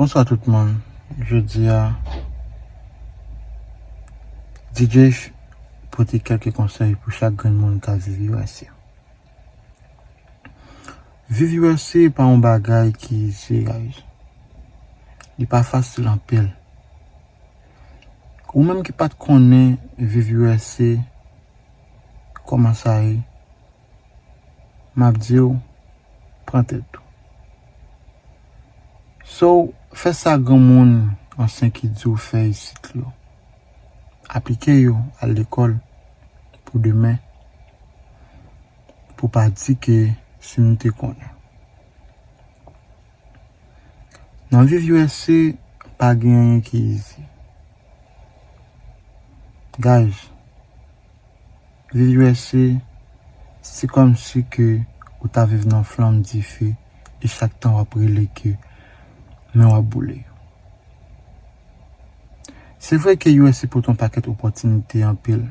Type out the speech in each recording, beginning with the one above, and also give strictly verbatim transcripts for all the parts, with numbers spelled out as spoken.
Bonswa tout moun. Jodi a, D J pote kèlke konsèy pou chak grenn moun k ap viv U S A. Viv U S A pa yon bagay ki izi, guys. Li pa fasil anpil. Ou menm ki pa t konnen viv U S A, kòman sa ye, m ap di w, pran tèt ou. So, fè sa granmoun ansyen ki di w fè isit yo. Aplike yo, al lekòl pou demen, pou pa di ke si m te konnen. Nan viv U S A, pa gen anyen ki izi. Guys, viv U S A, se kòmsi ke ou ta viv nan flanm dife e chak tan w ap rele ke men w ap boule. Se vre ke U S A pote yon pakèt opòtinite anpil,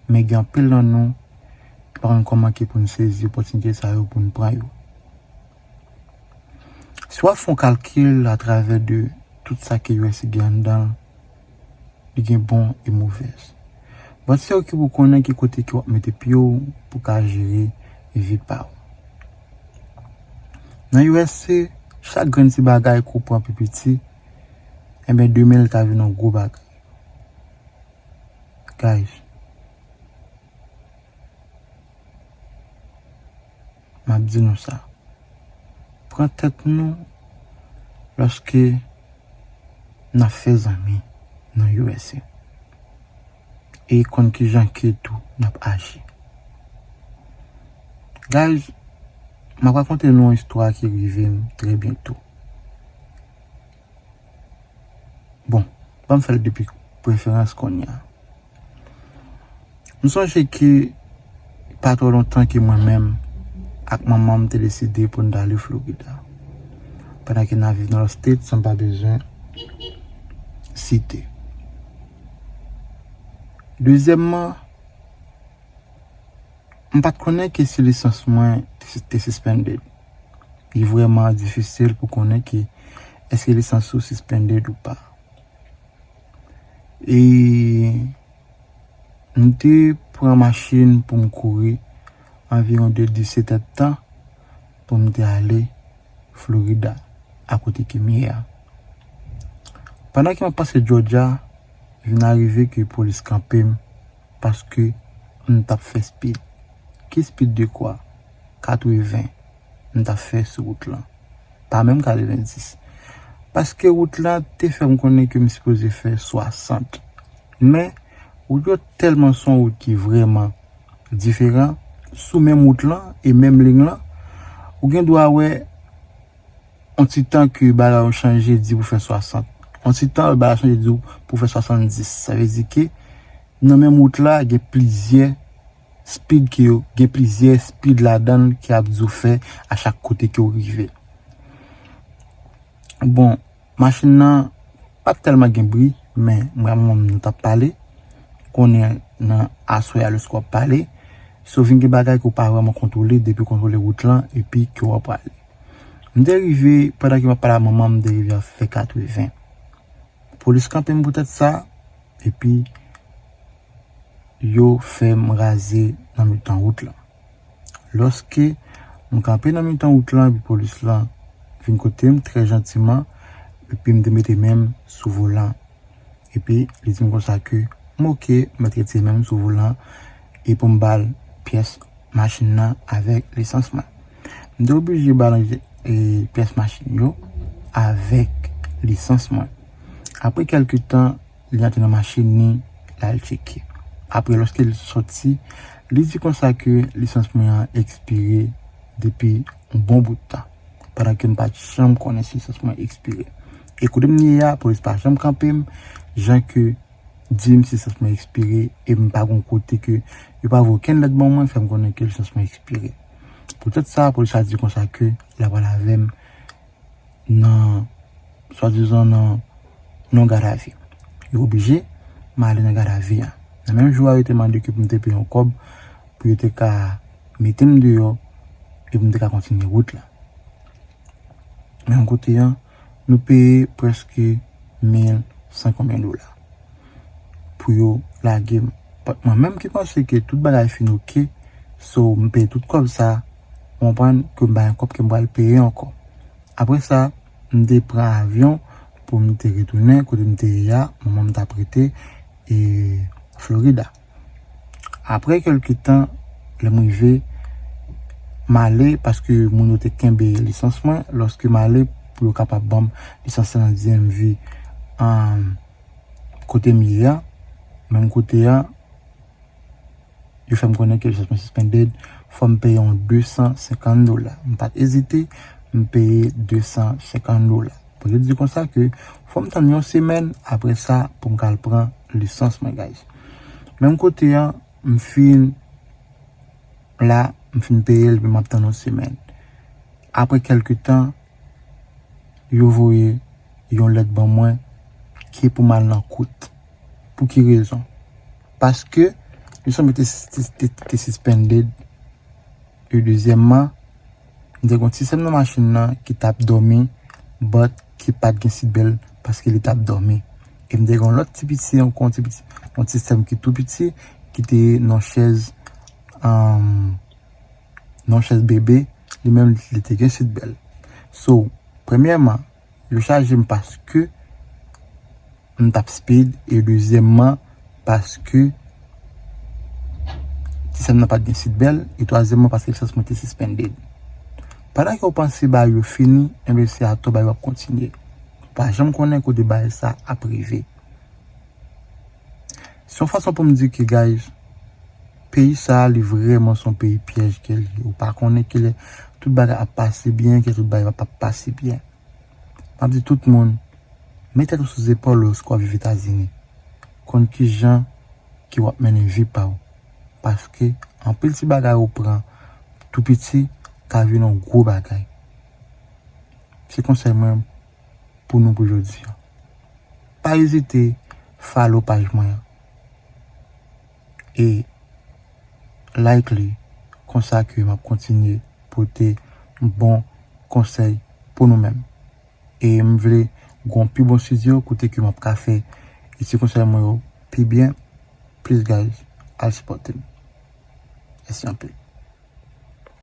men gen anpil nan nou ki pa konn kòman ke pou n sezi opòtinite sa yo pou n pran yo. Si w ap fè yon kalkil atravè de tout sa ke U S A gen anndan l, li gen bon e movèz. But se ou ki pou konnen ki kote ke w ap mete pye w pou ka jere vi pa w. Nan U S A, chak grenn ti bagay ke w pran pi piti, enben demen l ka vin yon gwo bagay. Guys, m ap di nou sa. Pran tèt nou lòske n ap fè zanmi nan U S A. E konn kijan ke tou n ap aji. Guys, m ap rakonte nou yon istwa ki rive m trè byento. Bon, ban m fè l depi preferans kounye a. M sonje ke pa twò lontan ke mwen menm ak manman m te deside pou n t ale Florida. Pandan ke n ap viv nan lòt state, san m pa bezwen site. Dezyèmman, m pa t konnen ke si lisans mwen te, te suspended. Li vrèman difisil pou konnen ke èske lisans ou suspended ou pa. E m te pran machin pou m kouri anviwon de disèt èdtan pou m te ale Florida, akote ke m ye a. Pandan ke m ap pase Georgia, vin arive ke polis kanpe m paske m t ap fè speed. Ki speed de kwa? Katreven m t ap fè sou wout lan. Pa menm katrevendis. Paske wout lan te fè m konnen ke m sipoze fè swasant. Men, wout yo tèlman se yon wout ki vrèman diferan. Sou menm wout lan e menm liy lan, ou gen dwa wè yon ti tan ke bagay yo chanje di pou fè swasant. Yon ti tan bagay yo chanje di pou fè swasanndis. Sa vle di ke nan menm wout la, gen plizyè speed ke yo, gen plizyè speed ladan l ki ap di w fè a chak kote ke w rive. Bon, machin nan pa t tèlman gen bri, men mwen ak manman m nou t ap pale. Konnen nan aswè a lèske w ap pale, so vin gen bagay ke w pa vrèman kontwole depi w kontwole wout lan epi ke w ap prale. M te rive, pandan ke m ap pale ak manman m, m te rive ap fè katreven. Polis kanpe m poutèt sa, epi yo fè m raze nan mitan wout lan. Lòske m kanpe nan mitan wout lan, epi polis lan vin kote m trè jantiman, epi m te mete men m sou volan. Epi li di m konsa ke m oke, m mèt retire men m sou volan, e pou m ba l pyès machin nan avèk lisans mwen. M te oblije ba l, e, pyès machin yo avèk lisans mwen. Apre kèlke tan, li antre nan machin li, l al tcheke. Apre, lòske l sòti, li di konsa ke lisans mwen an ekspire depi yon bon bout tan, pandan ke m pa t janm konnen si lisans mwen ekspire. E kote m ye a, polis pa janm kanpe m, jan ke di m si lisans mwen ekspire, e m pa gon kote ke yo pa voye okenn lèt ban mwen, fè m konnen ke lisans mwen ekspire. Poutèt sa, polis la di konsa ke l ap al avè m nan, swadizan nan, nan gadavi. Yo oblije m ale nan gadavi a. Nan menm jou a, yo te mande ke pou m te peye yon kòb pou yo te ka mete m deyò e pou m te ka kontinye wout la. Men yon kote an, Nou peye prèske mil san konbyen dola pou yo lage m. But mwen menm ki panse ke tout bagay fin oke, so m peye tout kòb sa, ou konprann ke m pa gen kòb ke m pral peye ankò. Apre sa, m te pran avyon pou m te retounen kote m te ye a, manman m t ap rete e Florida. Apre kèlke tan, lè m rive, m ale paske moun yo te kenbe lisans mwen. Lòske m ale pou yo kapab ban m lisans lan nan D M V, um, kote m ye a, menm kote a, yo fè m konnen ke lisans mwen suspended, fò m peye yon de san senkant dola. M pa t ezite, m peye de san senkant dola. Bon, yo di konsa ke fò m tann yon semèn apre sa pou m ka al pran lisans mwen, guys. Menm kote an, m fin la, m fin peye l, epi m ap tann yon semèn. Apre kèlke tan, yo voye yon lèt ban mwen ki pou m al nan kout. Pou ki rezon? Paske lisans mwen te, te, te, te suspended. E dezyèmman, m te gen yon ti sè m nan machin nan ki t ap dòmi, but ki pa t gen seatbelt paske li t ap dòmi. E m te gen yon lòt ti piti, yon, yon ti piti, yon ti sè m ki tou piti, ki te nan chèz, um, nan chèz bebe, li menm li te gen seatbelt. So, premyèman, yo chaje m paske m t ap speed, e dezyèmman, paske ti sè m nan pa t gen seatbelt, e twazyèmman, paske lisans mwen te suspended. Pandan ke w panse bagay yo fini, enben se atò bagay yo ap kontinye. Ou pa janm konnen kote bagay sa ap rive. Se yon fason pou m di ke, guys, peyi sa a, li vrèman se yon peyi pyèj ke l ye. Ou pa konnen kilè tout bagay ap pase byen, kilè tout bagay p ap pase byen. M ap di tout moun, met tèt ou sou zepòl ou lòske w ap viv Etazini. Konn kijan ke w ap mennen vi pa w. Paske anpil ti bagay ou pran tou piti ka vin yon gwo bagay. Se konsèy mwen pou nou pou jodi a. Pa ezite follow paj mwen an. E like li, konsa ke m ap kontinye pote bon konsèy pou nou menm. E m vle gen yon pi bon studio kote ke m ap ka fè ti konsèy mwen yo pi byen. Please guys, al sipòte m. Mèsi anpil.